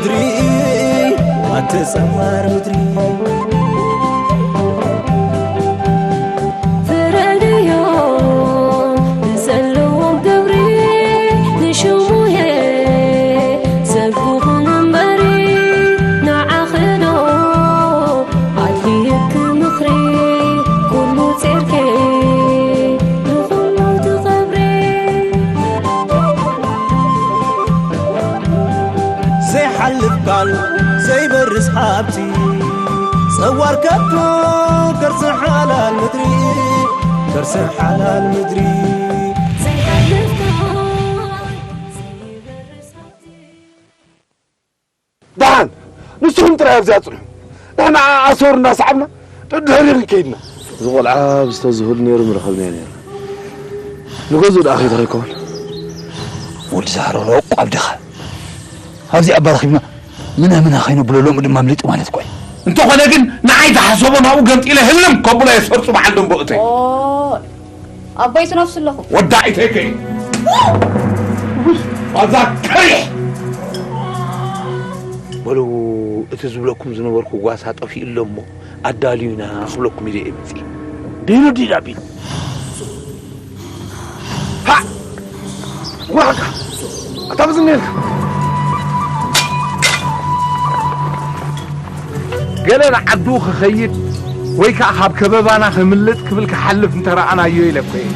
ምድሪ ኣተጸማር ምድሪ ፍረድዮ ንዘለዎም ግብሪ ንሽሙየ ሰብ ክኹን እምበሪ ንዓኽዶ ኣድልየኪ ምኽሪ ኩሉ ጼርኬ ንኹሉ ትኸብሪ። ዘይሓልፍ ቃል ዘይበርስ ሃብቲ ጸዋር ከብዶ ከርሲ ሓላል ምድሪ ከርሲ ሓላል ምድሪ ዘይሓልፍ ቃል ዘይበርስ ሃብቲ። ደሓን ንስኹም ጥራይ ኣብዚኣ ጽንሑ። ንሕና ኣሰር እናሰዓብና ድሕሪኡ ከይድና። እዚ ቆልዓ ዝተዝህሉ ነይሩ ምረኸብናዮ ነይርና። ንገዝኡ ደኣ ከይዱ ከይከውን። ወዲ ዛህሮ ሮቆ ኣብደኻ። ኣብዚ ኣባ ረኺብና ምነ ምነ ከይነብሎ ሎሚ ድማ ኣምሊጡ ማለት እኮ እዩ። እንተኾነ ግን ንዓይ ዝሓሰቦ ናብኡ ገምጢለ ህልም ከብሎ እየ ሰርጹ በዓል ደንቦ እተይ። ኦይ፣ ኣቦይ ትነፍሱ ኣለኹም። ወዳኢተይ ከ ኣዛ ከሪሕ። በሉ እቲ ዝብለኩም ዝነበርኩ ጓሳ ጠፊኡ ኣሎ እሞ ኣዳልዩና ክብለኩም ኢለ እየ መጺእ። ቢሉ ዲዳ ቢሉ። ሃ! ወራካ! ኣታ ብዝኔልካ! ገለ ንዓዱ ክኸይድ ወይ ከኣ ካብ ከበባና ክምልጥ ክብል ክሓልፍ እንተረኣናዮ ኢለ እኮ እየ።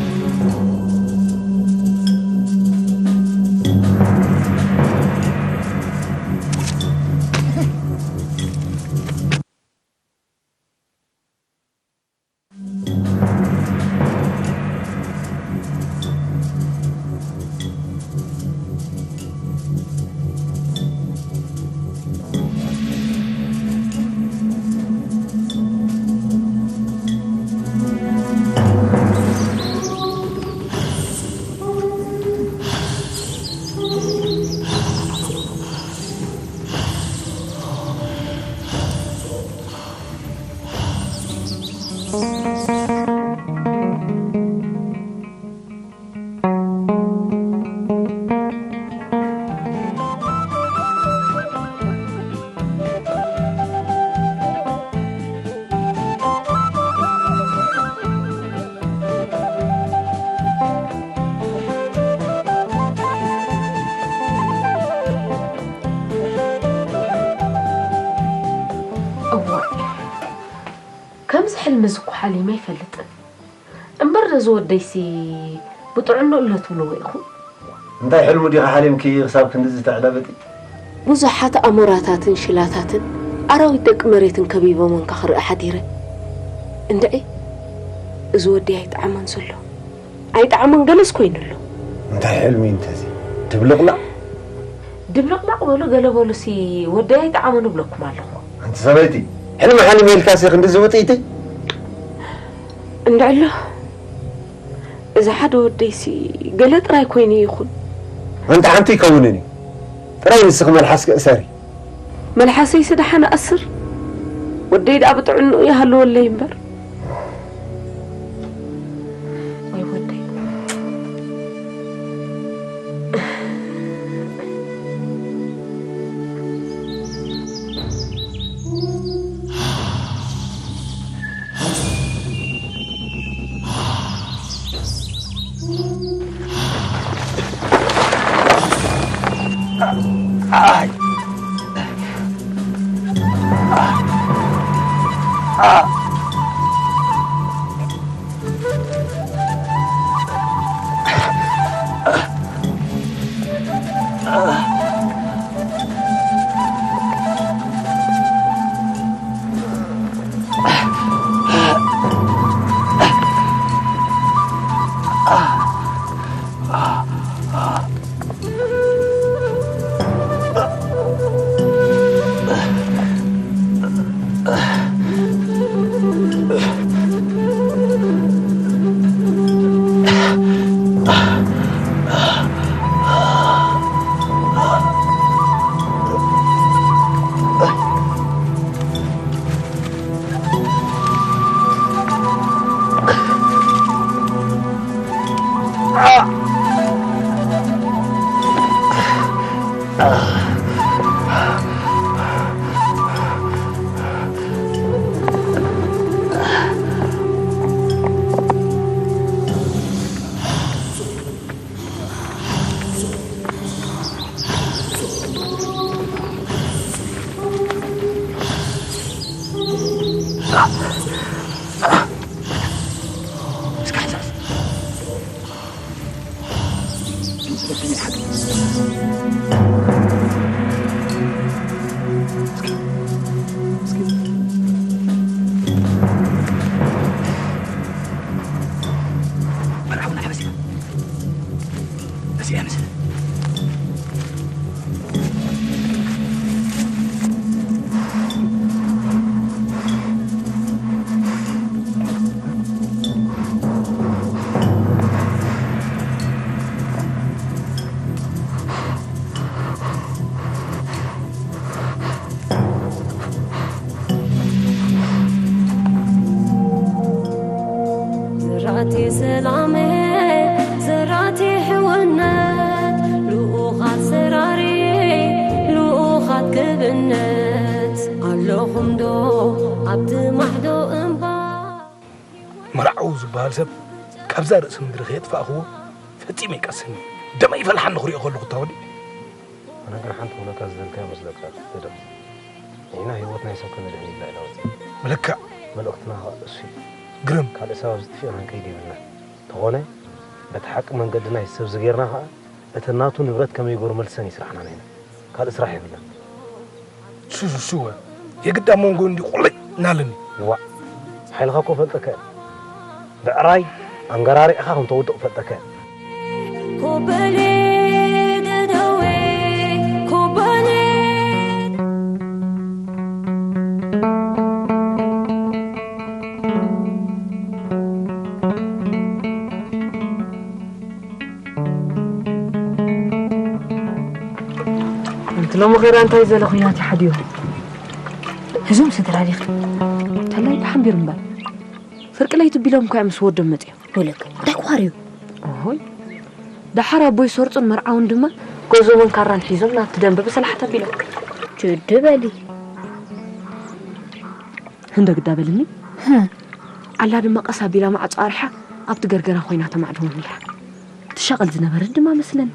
እዋይ፣ ከምዚ ሕልሚ እዚ እኮ ሓሊመ ኣይፈልጥን። እምበር ነዚ ወደይሲ ብጥዕንኡ ኣሎ ትብልዎ ኢኹም? እንታይ ሕልሙ ዲኻ ሓሊምኪ ክሳብ ክንድዚ ተዕለበጢ? ብዙሓት ኣሞራታትን ሽላታትን ኣራዊት ደቂ መሬትን ከቢቦም እንካ ክርኢ ሓዲረ። እንድዒ፣ እዚ ወደይ ኣይጠዓሞን ዘሎ። ኣይጠዓሞን ገለስ ኮይኑ ኣሎ። እንታይ ሕልሚ እዩ እንተዚ? ድብልቕላቕ? ድብልቕላቕ በሉ ገለ በሉሲ ወደይ ኣይጠዓሞን እብለኩም ኣለኹ። ኣንቲ ሰበይቲ፣ ሕልሚ ሓሊመ ኢልካሲ ክንድዚ ውጥኢተይ? እንድዕሎ፣ እዚ ሓደ ወደይሲ ገለ ጥራይ ኮይኑ ይኹን። ኣንቲ ሓንቲ ይከውንን እዩ። ጥራይ ንስኺ መልሓስኪ እሰሪ። መልሓሰይሲ ደሓን ኣስር። ወደይ ደኣ ብጥዕንኡ ይሃልወለይ እምበር። ወይ ወደይ። እስካ ሕሳስ። መርሓባ ንሓበስ እዚኣ ምስል። ዝራእቲ ሰላም፣ ዝራእቲ ሕውነት፣ ልኡኻት ሰራሪ፣ ልኡኻት ክብነት፣ ኣለኹም ዶ ኣብቲ ማሕዶ እምባ? መርዓዊ ዝበሃል ሰብ ካብዛ ርእሲ ምድሪ ከየጥፋእኽዎ ፈጺመ ይቀስኒ። ደመይ ይፈልሓኒ ክሪኦ ከለኹ እታ ወዲ። ኣነ ግን ሓንቲ ክብለካ ዝደልካዮ መስለካ፣ ደደም። ንሕና ህይወት ናይ ሰብ ከነድሕን ኢልና ኢና ወፂና። ብልክዕ። መልእኽትና ኸኣ እሱ እዩ። ግርም። ካልእ ሰብ ኣብዚ ጥፊእና ክንከይድ የብልናን። እንተኾነ፣ በቲ ሓቂ መንገዲ ናይ ሰብ ዝገይርና ኸኣ፣ እቲ ናቱ ንብረት ከመይ ገይሩ መልሰን እዩ ስራሕና ናይና። ካልእ ስራሕ የብልናን። ሱሱ ሱወ፣ የግዳ መንጎ እንዲ ቁልዕ ናለኒ። ዋእ፣ ሓይልኻ እኮ ፈልጠካ እየ። ብዕራይ ኣንገራሪዕኻ ከም ተውድቕ ፈልጠካ እየ። ኮበሌ ደደዌ፣ ኮበሌ። ኣንቲ ሎሚ ኸይራ እንታይ ዘለ ኹናት ይሓድዮ? እዞም ስድራ ዲኺ? ተላይ ብሓንቢር እምበር። ፍርቂ ለይቲ ቢሎም እኳ እዮም ምስ ወዶም መጺኦም። ወለከ፣ እንታይ ክዋርዩ? ኦሆይ። ደሓር ኣቦይ ሰርጹን መርዓውን ድማ ጎዞምን ካራን ሒዞም ናብቲ ደንበ ብሰላሕ ተቢሎም። ችድ በሊ። ህንደግ ዳበልኒ። ህም። ኣላ ድማ ቀስ ኣቢላ ማዕጾ ኣርሓ ኣብቲ ገርገራ ኮይና ተማዕድዎም ነይራ። ትሻቐል ዝነበረት ድማ መስለኒ።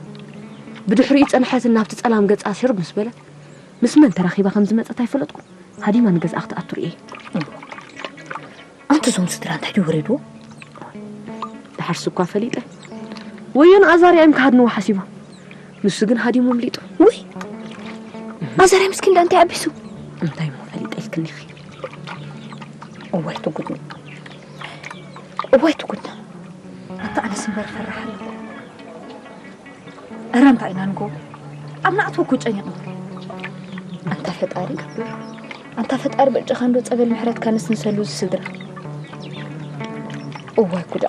ብድሕሪኡ ጸንሐትን ናብቲ ጸላም ገጻ ሽርብ ምስ በለት፣ ምስ መን ተራኺባ ከም ዝመጸት ኣይፈለጥኩን። ሃዲማ ንገዝኣ ክትኣቱ ርእየ። ኣንቲ እዞም ስድራ እንታይ ድዩ ወሪድዎ? ድሓር ስኳ ፈሊጠ። ወዮ ንኣዛርያ እዮም ክሃድንዎ ሓሲቦም። ንሱ ግን ሃዲሙ ኣምሊጡ። ውይ! ኣዛርያ ምስኪን ደኣ እንታይ ኣቢሱ? እንታይ እሞ ፈሊጠ ኢልክኒ ኢኺ? እዋይ ትጉድኒ። እዋይ ትጉድና። ኣታ ኣነስ እምበር ፈራሕ ኣለኩ። እረ እንታይ ኢና ንጎ? ኣብ ናእትዎ እኮ ጨኒቕና። ኣንታ ፈጣሪ ክብር። ኣንታ ፈጣሪ በጃኻ እንዶ ጸበል ምሕረትካ ነስንሰሉ እዚ ስድራ። እዋይ ጉዳ።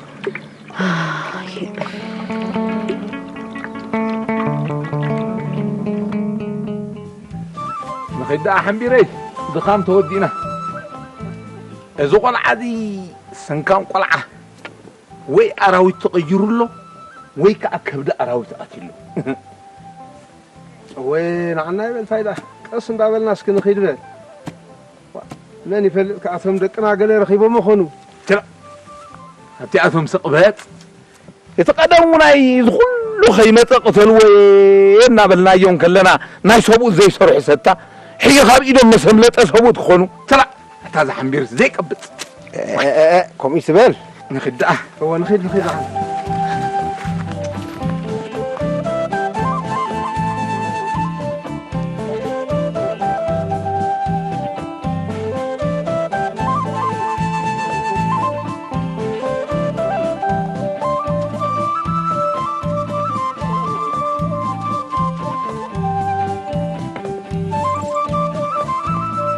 ንኸይድ ደኣ ሓንቢረይ፣ ድኻም ተወዲእና። እዚ ቆልዓ እዚ ሰንካም ቆልዓ፣ ወይ ኣራዊት ተቐይሩ ኣሎ፣ ወይ ከኣ ከብዲ ኣራዊት ኣትዩ ኣሎ። ወይ ንዓና ይበል ፋይዳ፣ ቀስ እንዳበልና እስኪ ንኺድ በል። መን ይፈልጥ ከኣ እቶም ደቅና ገለ ረኺቦም ይኾኑ። ትራ-፣ ኣብቲኣቶም ስቕበጥ። እቲ ቀደም ውናይ እዚ ኩሉ ከይመጸ ቅተልዎ እናበልናዮ እንከለና፣ ናይ ሰብኡት ዘይሰርሑ ሰታ፣ ሕጂ ካብ ኢዶም መሰምለጠ ሰብኡት ክኾኑ። ትራ-፣ ኣታ እዛ ሓምቢር ዘይቀብጽ። እ፣ እ፣ እ፣ ከምኡ ይትበል። ንኺድ ደኣ። እወ፣ ንኺድ፣ ንኺድ ደኣ።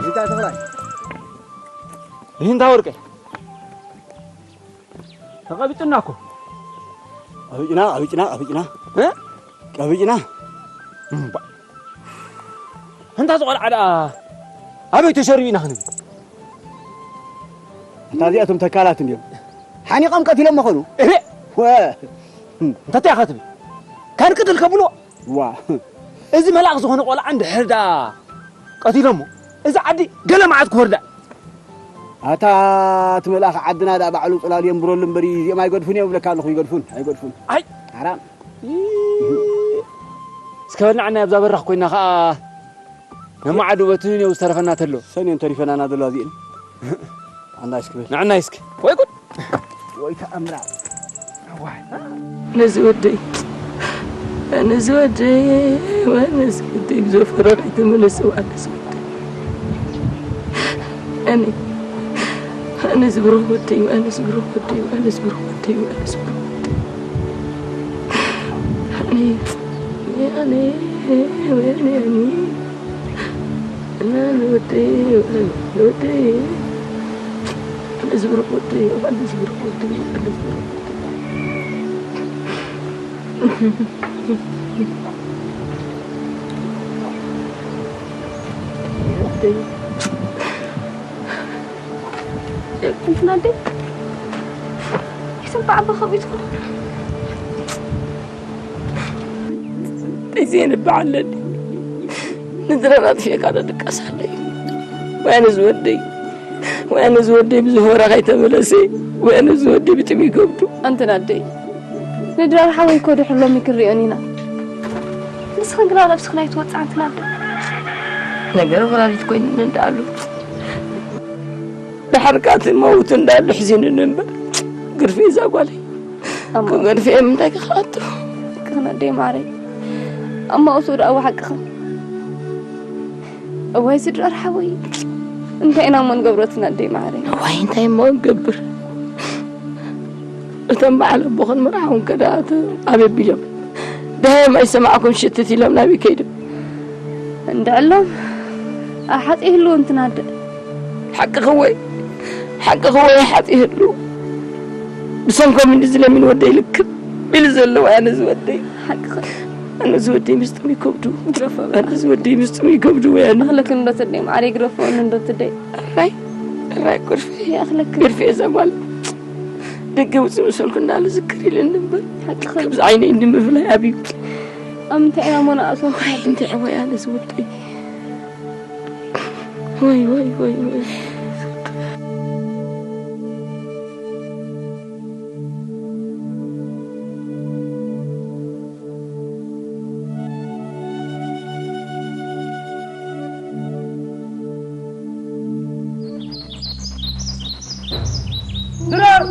እንታይ ተኽላይ? ይህንታ ወርቀ። ተቐቢጽና እኮ። ቀቢጽና፣ ቀቢጽና፣ ቀቢጽና። እ? ቀቢጽና። እምባ። እንታ ዝቖልዓ ደኣ ኣበይ ተሸሪቡ ኢና ክንብል? እንታ እዚኣቶም ተካላት እንድዮም። ሓኒቖም ቀቲሎም መኾኑ። እሄ! ወ-፣ እንታ እንታይ ኢኻ ትብል? ካን ቅትል ከብሎ? ዋ። እዚ መልኣኽ ዝኾነ ቆልዓ እንድሕር ደኣ ቀቲሎሞ፣ እዚ ዓዲ ገለ መዓት ክወርዳ። ኣታ እቲ መልኣኽ ዓድና ደኣ ባዕሉ ጽላል የንብረሉ እምበር እዚኦም ኣይገድፉን እዮም እብለካ ኣለኹ፣ ይገድፉን፣ ኣይገድፉን። ኣይ! ሓራም። እስከ በልናዕና ኣብዛ በራኽ ኮይና ኸኣ ነማዓዱ በትንን እዩ ዝተረፈና ተሎ። ሰን እየን ተሪፈናና ዘለዋ እዚእን። ኣናሽ ክብል። ንዕናይ እስኪ። ወይ ጉድ። ወይ ተኣምራት። ነዚ ወደይ፣ ነዚ ወደይ፣ ነዚ ወደይ ብዘፈረረ ተመለሰ። ነዚ ወደይ። ኣነ፣ ኣነ ዝብሮ ወደይ፣ ኣነ ዝብሮ ወደይ፣ ኣነ ዝብሮ ወደይ፣ ኣነ ዝብሮ ወደይ። ኣነ፣ ኣነ፣ ኣነ፣ ኣነ፣ ኣነ ወደይ፣ ኣነ ወደይ፣ ኣነ ዝብሮ ወደይ፣ ኣነ ዝብሮ ወደይ፣ ኣነ ዝብሮ ወደይ። ወደይ። እንትና ኣደይ፣ ይስምዕ ኣቦ ከቢድኩም። ዘይንባዕ ኣለኒ። ንዝረና ኣጥፊእካ ዶ ድቃስ ኣለዩ? ወይ ኣነ ዝወደይ፣ ወይ ኣነ ዝወደይ ብዝሆራ ከይተመለሰ፣ ወይ ኣነ ዝወደይ ብጥሚ ይገብዱ። ኣንተን ኣደይ፣ ንድራር ሓወይ እኮ ድሕር ሎሚ ክንሪኦን ኢና። ንስኽን ግና ነብስኽን ኣይትወጽዓ ኣንተን ኣደይ። ነገር ወራሪት ኮይኑ እንዳኣሉ። ድሓር ከኣ እቲ መውት እንዳሉ ሕዚንኒ እምበር፣ ግርፊ እዛ ጓለይ። ኣማ። ክገድፍ'የ፣ ምንታይ ክኽኣቱ? ክኽን ኣደይ ማዓረይ። ኣማ፣ እሱ ደኣ ሓቅኽን። እዋይ፣ ስድራ ሓወይ። እንታይ ኢና እሞ ንገብሮ፣ ኣንተን ኣደይ ማዓረይ? እዋይ፣ እንታይ እሞ ንገብር? እቶም በዓል ኣቦኽን መርዓውን ከ ደኣ እቲ ኣበይ ቢሎም? ደሃዮም ኣይሰማዕኩም ሽትት ኢሎም ናበይ ከይዶም? እንድዕሎም፣ ኣብ ሓፂ ይህልዉ፣ ኣንተን ኣደ። ሓቅኺ ወይ፣ ሓቅኺ ወይ፣ ሓፂ ይህልዉ። ብሰንኮም እንዲ ዝለሚን ወደይ ልክም ኢሉ ዘለዉ፣ ኣነ ዝወደይ። ሓቅኺ። ኣነ ዝወደይ ምስጥም ይከብዱ። ግረፎ። ኣነ ዝወደይ ምስጥም ይከብዱ ወይ ኣነ። ኣኽለክን እንዶ ትደይ፣ ማዕረይ ግረፎ እንዶ ትደይ። እራይ፣ እራይ ቁርፊ። ይኣኽለክን። ግርፊ እዛ ጓል። ደገ ውፅእ መሰልኩ እንዳለ ዝክር ኢለኒ እምበር። ሓቅኺ። ካብዚ ዓይነይ እንዲ ምፍላይ ኣብዩ። ኣብ ምንታይ ኢና እሞ ንኣስወ? ዋይ፣ እንታይ ወይ ኣነ ዝወደይ። ዋይ፣ ዋይ፣ ዋይ፣ ዋይ። ድራር!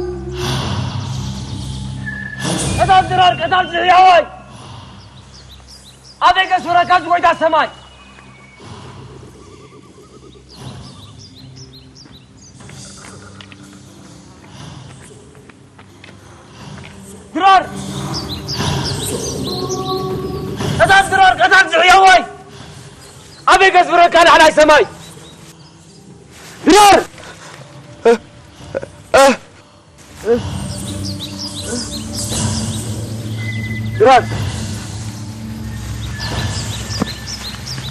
ቀታል ድራር፣ ቀታል ዝሕያዋይ! ኣበይ ገሱረካ እዚ ጎይታ ሰማይ? ድራር! ቀታል ድራር፣ ቀታል ዝሕያዋይ! ኣበይ ገዝብረካ ላዕላይ ሰማይ? ድራር! ድራር!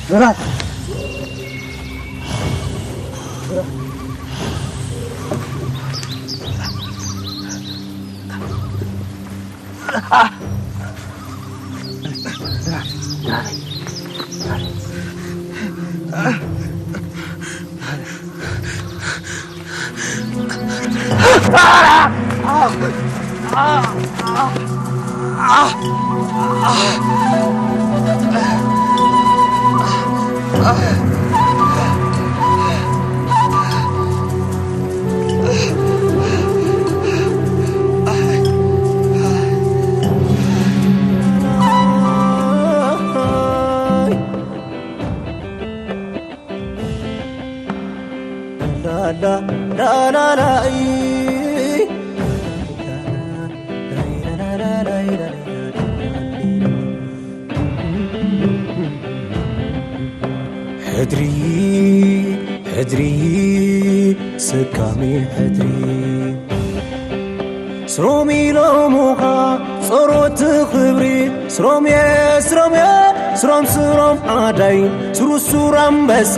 ድራር! ሕድሪ፣ ሕድሪ፣ ስካሚ ሕድሪ። ስሮም ኢሎሙኻ ጾሮት ክብሪ። ስሮም እየ፣ ስሮም እየ፣ ስሮም፣ ስሮም ኣዳይ። ስሩ፣ ስሩ ኣንበሳ፣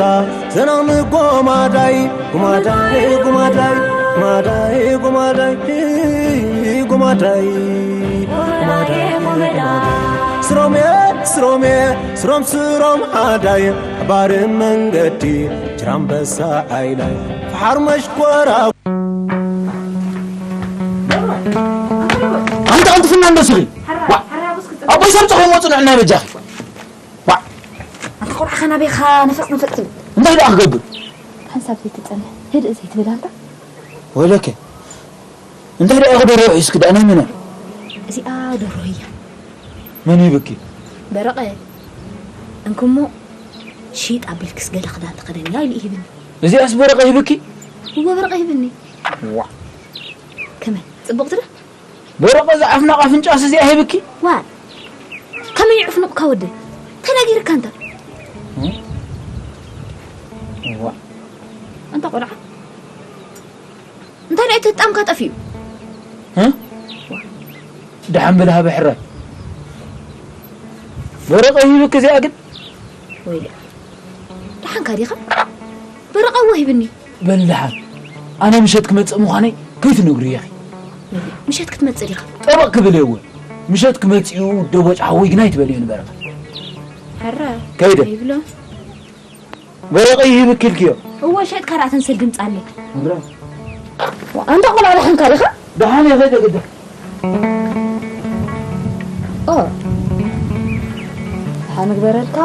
ተናም ጎማዳይ። ጎማዳይ፣ ጎማዳይ፣ ጎማዳይ፣ ጎማዳይ፣ ጎማዳይ፣ ጎማዳይ። ስሮም እየ፣ ስሮም እየ፣ ስሮም፣ ስሮም ኣዳይ። ሓባር መንገዲ፣ ጅራንበሳ ዓይላይ። ፈሓር መሽኮራ። ኣንተ ኣንተ ፍና እንደስሪ። ዋ። ኣቦይ ሰብ ጾኸ ሞጽ ንዕና በጃኺ። ዋ። ኣንተ ቆልዓ ኸና ቤኻ ነፈጽ ነፈጽ ትብል። እንታይ ደኣ ክገብር? ሓንሳብ ዘይትጸንሕ፣ ህድእ ዘይትብል ኣንታ? ወለከ እንታይ ደኣ ክደርሆ ሒዝኪ ደኣ ናይ መን እያ? እዚኣ ደርሆ እያ። መን ይብኪ? በረቐ እንክሞ ሽጥ ኣቢልክስ ገለ ክዳን ተኸደንያ ኢሉ ይህብኒ። እዚኣስ በረቐ ይብኪ? እወ በረቐ ይህብኒ። ዋ ከመይ ጽቡቕ ትደ በረቐ ዝዓፍናቕ ኣፍንጫስ እዚኣ ይብኪ? ዋ ከመይ ይዕፍንቑካ ወደይ? ተናጊርካ እንታ ዋ እንታ ቆልዓ እንታይ ናይ ተጣምካ ጠፊኡ ደሓን በል ሃበ ሕራይ በረቐ ሂብክ እዚኣ ግን ወይለ ደሓንካ ዲኻ በረቐ እወ ሂብኒ በል ደሓን ኣነ ምሸት ክመፅእ ምዃነይ ከይትነግሩ ኢኺ ምሸት ክትመፅእ ዲኻ ጠበቕ ክብል እየ እወ ምሸት ክመፅእ እዩ ደቦጭ ሓወይ ግና ኣይትበልዮ ንበረቐ ሕረ ከይደ ይብሎ በረቐ ይህብኪ ኢልክዮ። እወ ሸጥካ ደኣ ተንስል ድምፂ ኣለ። ኣንታ ቆልዓ ደሓንካ ዲኻ? ደሓን እየ ከይደ ግዳ። ኦ ደሓን ግበረልካ።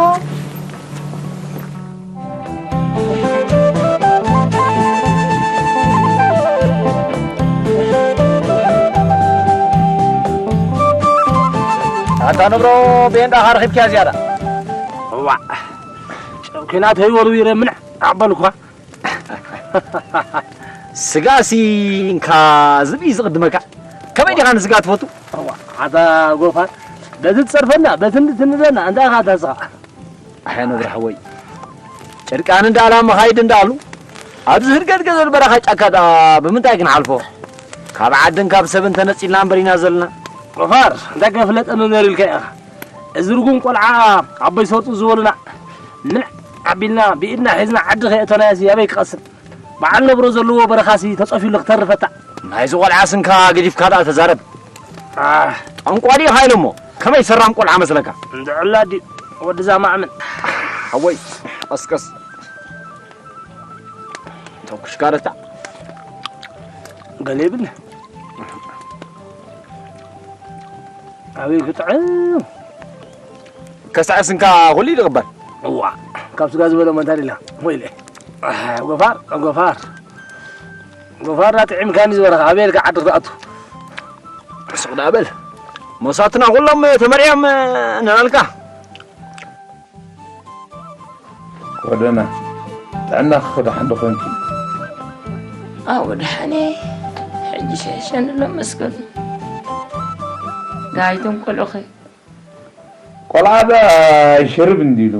ኣታ ንብሮ ቤንዳ ካርኺብኪያ ዝያዳ። እዋዕ ጨው ኲናት ከይወርዊረ ምንዕ ኣበልኳ። ስጋሲ እንካ ዝብኢ ዝቕድመካ። ከመይ ዲኻ ንስጋ ትፈቱ? ኣታ ጎፋር በቲ ትጸርፈና በቲ እንድትንደና እንታይ ኢኻ ተስኻ? ኣሕያ ነብሪ ሓወይ ጨርቃን እንዳላ መኻይድ እንዳሉ ኣብዚ ህድገድገ ዘል በረኻ ጫካ ዳ ብምንታይ ክንሓልፎ? ካብ ዓድን ካብ ሰብን ተነጺልና እምበር ኢና ዘለና። ጎፋር እንታይ ከፍለጠኒ ነሩ ኢልካ ኢኻ? እዚ ርጉም ቆልዓ ኣቦይ ሰጡ ዝበሉና ምንዕ ኣቢልና ብኢድና ሒዝና ዓዲ ከየእተናዮሲ ኣበይ ክቐስን? በዓል ነብሮ ዘለዎ በረኻሲ ተጸፊሉ ክተርፈታ። ናይዚ ቆልዓ ስንካ ገዲፍካ ደኣ ተዛረብ። ኣህ፣ ጠንቋሊ ኢኻ ኢሎሞ። ከመይ ሰራም ቆልዓ መስለካ? እንድዕላ ድዩ ወድዛ ማእምን። ሓወይ ቀስቀስ። ተኩሽካ ረታ። ገለ ይብል። ኣበይ ክጥዕም ከስዐ ስንካ ኩሉ ይልቕበል እዋ ካብ ስጋ ዝበለ መንታ ዲላ ወይለ ጎፋር ጎፋር ጎፋር ዳ ጥዒምካኒ ዝበረኻ ኣበይ ኢልካ ዓዲ ክትኣቱ ስቕ ዳ በል መሳትና ኩሎም ተመርዕዮም ንበልካ ኮደና ጥዕናኺ ደሓን ዶ ኾንኪ? ኣወ ደሓነ ሕጂ ሸሸኒ ኣሎ መስገኑ ጋይቶም ቆልዑኸ ቆልዓ ዳ ይሽርብ እንዲሉ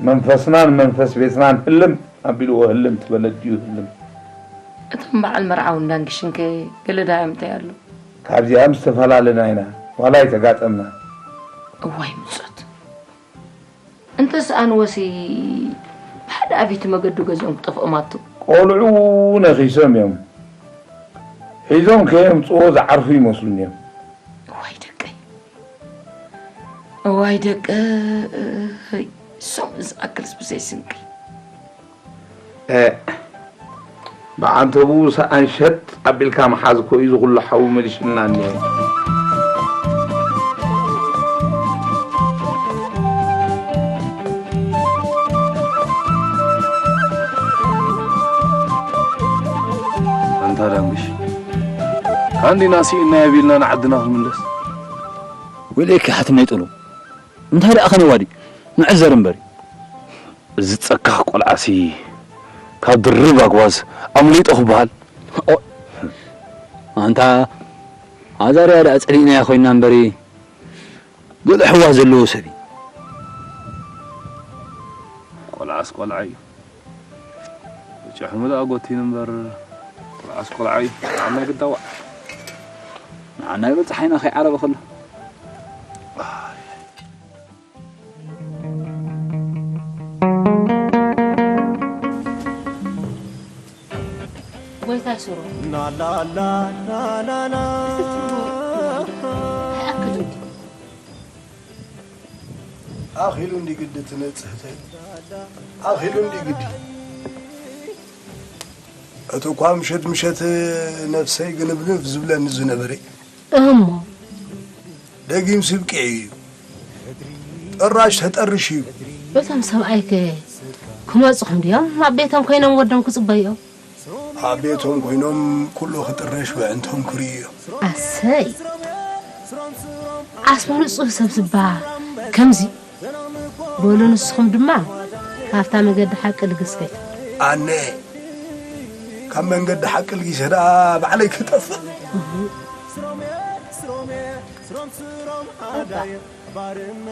መንፈስናን መንፈስ ቤትናን ህልም ኣቢልዎ ህልም ትበለ ድዩ ህልም እቶም በዓል መርዓዊ እንዳንግሽንከ ገለ ዳዮም እንታይ ኣሎ ካብዚኣ ምስ ተፈላለና ኢና ዋላ ኣይተጋጠምና እዋይ ምጾት እንተ ሰኣንወሲ ብሓደ ኣብይቲ መገዱ ገዝኦም ክጠፍኦም ኣቱ። ቆልዑ ነኺሶም እዮም። ሒዞም ከየምጽዎ ዝዓርፉ ይመስሉኒ እዮም። እዋይ ደቀይ እዋይ ደቀይ ሶም ዝኣክልስ ብዘይ ስንቂ። ኤእ ብዓንተብኡ ሰኣን ሸጥ ኣቢልካ ምሓዝ እኮ እዩ እዚ ኩሉ ሓዊ መሊሱልና እኒሀ። ኣንታ ዳንጉሽ ካንዲና ስኢና የቢልና ንዓድና ክንምለስ። ወይለኪ ሓትነይ ጥሉ እንታይ ደኣ ከነዋዲ ንዕዘር እምበሪ። እዚ ጸካኽ ቆልዓሲ ካብ ድርብ ኣግባዝ ኣምሊጦ ክበሃል። ኣንታ ኣዛርያ ደኣ ጸሊእናያ ኮይና እምበሪ ገለ ኣሕዋት ዘለዎ ሰብ እዩ። ቆልዓስ ቆልዓ እዩ። ብጭሕሙ ደኣ ጎቲኑ እምበር ቆልዓስ ቆልዓ እዩ። ንዓና ግዳ ዋዕ ንዓና ይበጽሓ ኢና ከይዓረበ ከሎ። ጎይታይ ሱሩ ኣይኣክልን ድዩ? ኣኺሉ እንዲ ግዲ ትነጽህተይ ኣኺሉ እንዲ ግዲ እቲ እኳ ምሸት ምሸት ነፍሰይ ግንፍንፍ ዝብለኒ ዝነበረ እሞ ደጊም ስብቂ እዩ። ጠራሽ ተጠርሽ እዩ። እቶም ሰብኣይከ ክመፁኹም ድዮም ኣብ ቤቶም ኮይኖም ወዶም ክፅበዮም? ኣብ ቤቶም ኮይኖም ኩሉ ክጥረሽ ብዕንቶም ክርእዩ እዮም። ኣሰይ! ዓስቢ ንጹህ ሰብ ዝባ ከምዚ በሉ፣ ንስኹም ድማ ካብታ መገዲ ሓቂ ልግስ ከይት። ኣነ ካብ መንገዲ ሓቂ ልጊሰ ደኣ ባዕለይ ክጠፍእ? እባ፣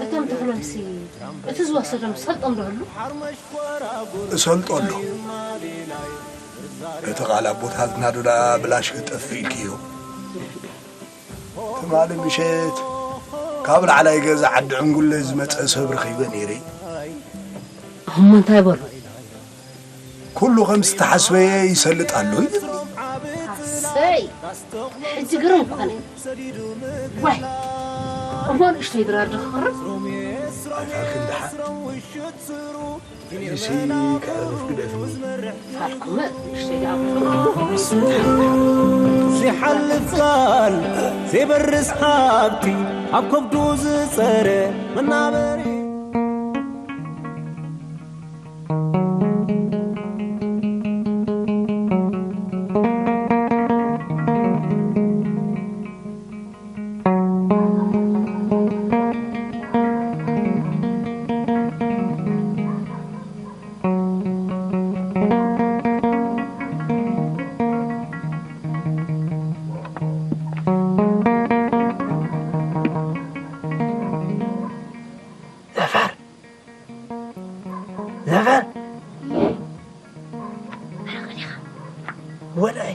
እቶም ተኽሎምሲ እቲ ዝወሰዶም ትሰልጦም ዶ ህሉ? እሰልጦ ኣሎ። እቲ ቃል ኣቦታትና ዶ ደኣ ብላሽ ክጠፍእ ኢልክዮ? ትማሊ ምሸት ካብ ላዕላይ ገዛ ዓዲ ዕንጉለ ዝመጸ ሰብ ረኺበ ነይረ። እሞ እንታይ በሉ? ኩሉ ከም ዝተሓስበየ ይሰልጥ ኣሎ ይብል። ኣሰይ! ሕጂ ግርም ኮነ። ዋይ! እሞ ንእሽተይ ድራር ዶ ክቕርብ? ኣይፋልክን ደሓን። ሕጂሲ ከዕርፍ ግደፍኒ። ፋልኩም ንእሽተይ ደኣ። ዘይሓልፍ ቃል ዘይበርስ ሃብቲ ኣብ ከብዱ ዝጸረ መናበሪ። ዘፈር፣ ዘፈር፣ ወላይ።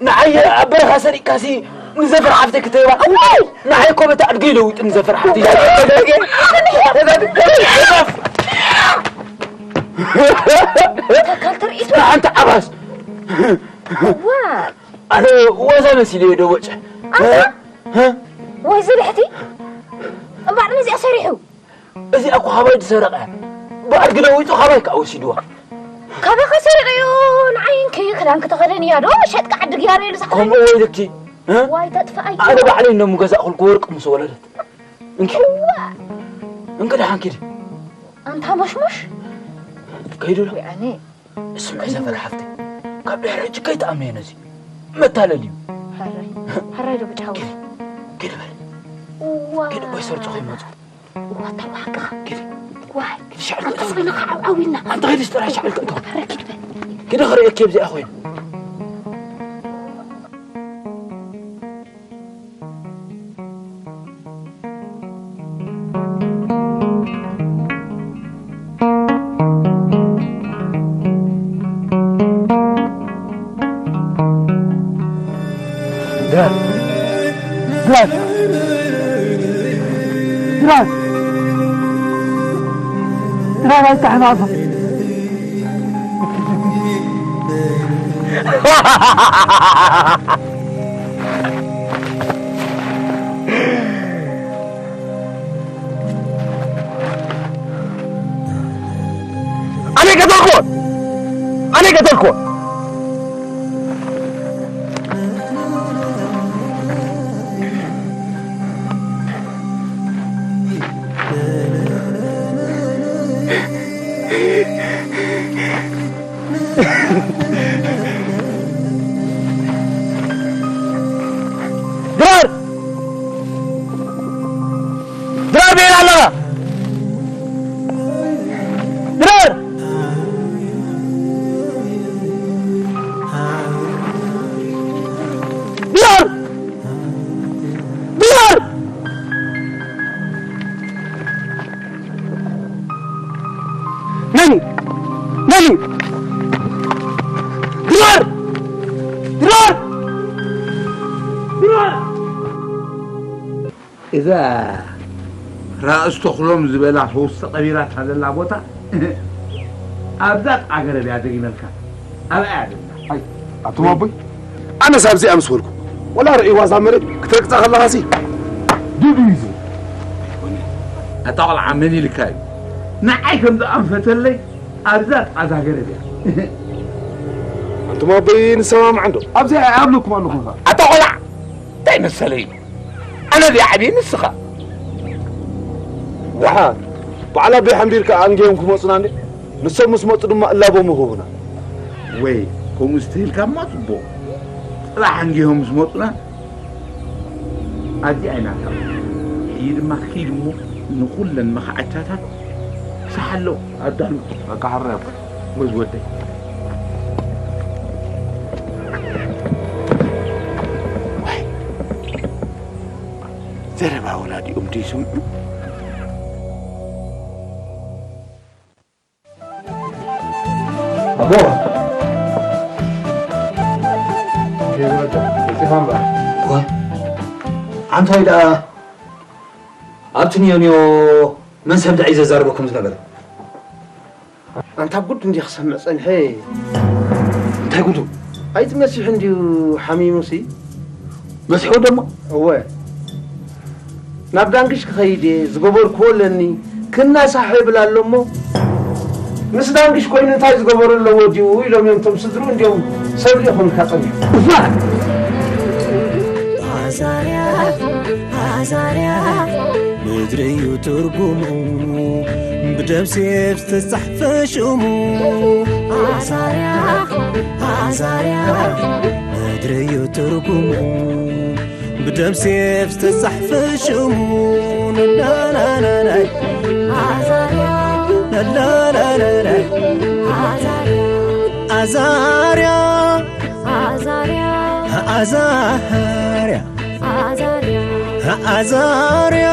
ንዓይ ኣብ በረኻ ሰሪቅካሲ ንዘፈር ሓፍተይ ክትህባ? ንዓይ እኮ በቲ ኣድገይ ለዊጡ ንዘፈር ሓፍተይ። ተካል ትርኢት። ሓንቲ ዓባስ። ዋ። ኣነ ወዛ መሲለዮ ዶ ወጨ? ኣታ? እ? ወይ ዝብሕቲ? እምበኣር ነዚኣ ሰሪሑ። እዚኣ እኮ ካባይ ዝሰረቐ። ብኣድጊ ለዊጡ ካባይ ከኣ ወሲድዋ። ካባኻ ሰሪቐዮ ንዓይ እንኪ ክዳንኪ ተኸደንያ ዶ ሸጥካ ዓዲ ግያሮ ኢሉ ዝሓዘኒ። ከምኡ ወይ ልኪ፣ እ? ዋይ ተጥፍኣዮ። ኣነ ባዕለይ እኖ ምገዛእኩልኪ ወርቂ ምስ ወለደት። እንኪ። እዋ። እንኪ ደሓን ኪዲ። ኣንታ መሽሙሽ። ከይዱ ዶ? ወይ ኣነ። ስምዒ ዘፈር ሓፍተይ፣ ካብ ድሕሪ ሕጂ ከይትኣምንዮ ነዚ። መታለሊ እዩ። ሕራይ፣ ሕራይ ዶ ብጫ ሓወይ? ኪዲ፣ ኪዲ በል። እዋ። ኪዲ፣ ወይ ሰርጾ ከይመጹ። እዋ፣ እንታይ ሓቅኻ? ኪዲ። ዋይ። ኪዲ ሻዕል ኣንታ ክእቶ። ኮይንካ ዓብዓብ ኢልና። ኣንታ ኪዲ ጥራይ ሻዕል ክእቶ። ሕራይ ኪዲ በል። ኪዲ ክርእየኪ ኣብዚኣ ኮይኑ። ድራር! ድራር! ድራር! ድራር ኣይተሓናፋ! ኣነ ቀተልኩዎ! ኣነ ቀተልኩዎ! ድራር! ድራር በይና ኣለና! ድራር! እዛ ራእሲ ተኽሎም ዝበላ ሶስተ ቀቢራታ ዘላ ቦታ ኣብዛ ጥቓ ገረብ እያ ደጊመልካ። ኣብኣ እያ ዘላ። ኣይ፣ ኣቱም ኣቦይ፣ ኣነስ ኣብዚኣ ምስ በልኩ፣ ወላ ርእይዋ እዛ መሬት ክትረግጻ ከለኻሲ፣ ዱዱ እዩ ዝብል። ኣታ ቆልዓ መን ኢልካ እዩ? ንዓይ ከም ዝኣንፈተለይ ኣብዛ ጥቓ እዛ ገረብ እያ። ኣንቱም ኣቦይ ንሰማማዕ እንዶ? ኣብዚኣ እያ ኣብለኩም ኣለኹ። ኣታ ቆልዓ፣ እንታይ መሰለይ? ኣነ ድየ ዓብየ ንስኻ? ደሓር፣ በዓል ኣቦይ ሓምቢርካ ኣንጊሆም ክመጹና እንዴ? ንሶም ምስ መጹ ድማ እላቦም ይህቡና። ወይ ከምኡ ዝተልካ እማ ጽቡቕ። ጽባሕ ኣንጊሆም ምስ መጹና፣ ኣዚኣ ኢና እታ። ሕጂ ድማ ኪድ እሞ ንኹለን መኽዓቻታት ክሳሓሎ ኣዳሉ። በቃ ሓራይ ኣቦይ። ጎዝ ወደይ። ዋይ፣ ዘረባ ወላዲኦም ደይሰምዑ። ኣቦ። ወፂኻ እምበር። ዋ፣ ኣንታይ ደኣ ኣብቲ ኒዮ ኒዮ መን ሰብ ደኣ እዩ ዘዛርበኩም ዝነበረ? ኣንታ ጉድ እንዲየ ክሰምዕ ጸኒሐ። እንታይ ጉዱ? ኣይትመሲሑ እንድዩ ሓሚሙሲ። በሲሑ ደሞ? እወ። ናብ ዳንግሽ ክኸይድ እየ፣ ዝገበርክዎ ኣለኒ፣ ክናሳሕ ይብል ኣሎ እሞ፣ ምስ ዳንግሽ ኮይኑ እንታይ ዝገበሩ ኣለዎ ድዩ ኢሎም እዮም እቶም ስድርኡ፣ እንዲዮም ሰብ ልኢኹልካ ጸኒሑ። እፋ! ኣዛርያ፣ ኣዛርያ፣ ምድሪ እዩ ትርጉሙ፣ ብደም ሴፍ ዝተጻሕፈ ሽሙ። ኣዛርያ፣ ኣዛርያ፣ ምድሪ እዩ ትርጉሙ፣ ብደም ሴፍ ዝተጻሕፈ ሽሙ። ላላላላይ፣ ኣዛርያ፣ ላላላላይ፣ ኣዛርያ፣ ኣዛርያ፣ ኣዛርያ፣ ኣዛርያ፣ ኣዛርያ፣ ኣዛርያ፣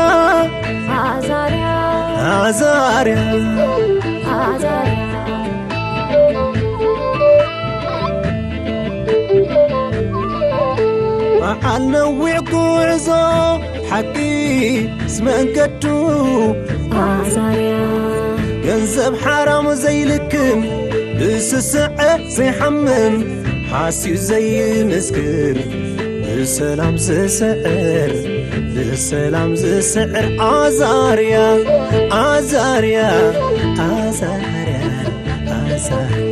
ኣዛርያ፣ ኣዛርያ። ኣዛርያ። በዓል ነዊሕ ጉዕዞ ሓቂ ምስ መንገዱ። ኣዛርያ። ገንዘብ ሓራም ዘይልክም፣ ብስስዐ ዘይሓምም፣ ሓስዩ ዘይምስክር፣ ብሰላም ዝስዕር፣ ብሰላም ዝስዕር። ኣዛርያ፣ ኣዛርያ፣ ኣዛርያ፣ ኣዛርያ።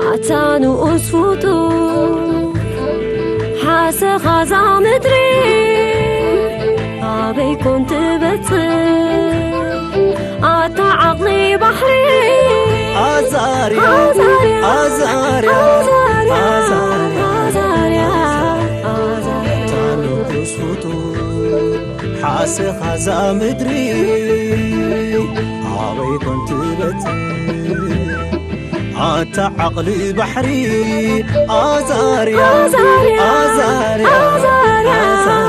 ኣታ ንኡስ ፍጡር፣ ሓሰኻ እዛ ምድሪ ኣበይ ኮን ትበጽሕ? ኣታ ዓቕሊ ባሕሪ። ኣዛርያ፣ ኣዛርያ፣ ኣዛርያ፣ ኣዛርያ፣ ኣዛርያ፣ ኣዛርያ። ኣታ ንኡስ ፍጡር፣ ሓሰኻ እዛ ምድሪ ኣበይ ኮን ትበጽሕ? ኣታ ዓቕሊ ባሕሪ። ኣዛርያ፣ ኣዛርያ፣ ኣዛርያ፣ ኣዛርያ፣ ኣዛርያ።